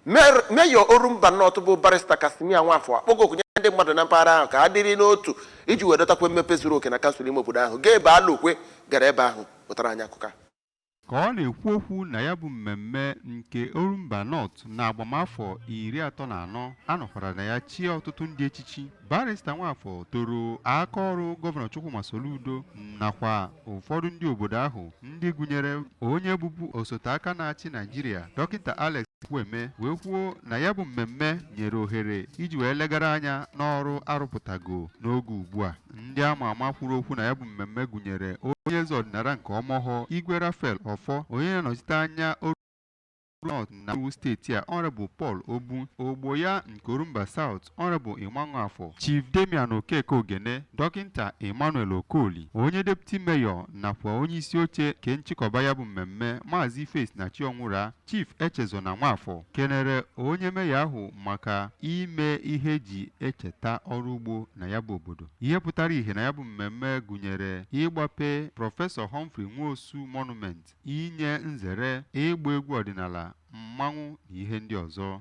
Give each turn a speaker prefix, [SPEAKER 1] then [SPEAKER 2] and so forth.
[SPEAKER 1] Mayor Orumba North bụ Barrister Casimir Nwafọ akpọgo oku nye ndị mmadụ na mpaghara ahụ ka ha dịrị n'otu iji wee dọtakwa mmepe zuru oke na kansụl ime obodo ahụ. Gabe Alokwe gara ebe ahụ pụtara anyị akụkọ a.
[SPEAKER 2] Ka ọ na-ekwu okwu na ya bụ mmemme nke Orumba North na agbamafọ 34 a nọkwara na ya chie ọtụtụ ndị echichi, Barrister Nwafọ toro aka ọrụ Gọvanọ Chukwuma Soludo nakwa ụfọdụ ndị obodo ahụ, ndị gụnyere onye bụbu osote aka na-achị Naijiria, Dọkịta Alex Ekwueme, wee kwuo na ya bụ mmemme nyere ohere iji wee legara anya n'ọrụ arụpụtago n'oge ugbu a. Ndị ama ama kwuru okwu na ya bụ mmemme gụnyere onye eze ọdịnala nke Ọmọhọ, Igwe Raphael Ọfọ, onye na-anọchite anya Orumba North na iwu steeti a, Honorable Paul Obu, ogbo ya nke Orumba South, Honorable Emmanuel Afọ, Chief Damian Okeke Ogene, Dọkịta Emmanuel Okoli, onye Deputy Mayor nakwa onye isi oche nke nchịkọba ya bụ mmemme, Maazị Ifes na Chionwura. Chief Echezona Nwafọ kenere onye mayor ahụ maka ime ihe eji echeta ọrụ ugbo na ya bụ obodo. Ihe pụtara ìhè na ya bụ mmemme gụnyere ịgbape Prọfesọ Humphrey Nwosu Monument, inye nzere, ịgba egwu ọdịnala, mmanwụ na ihe ndị ọzọ.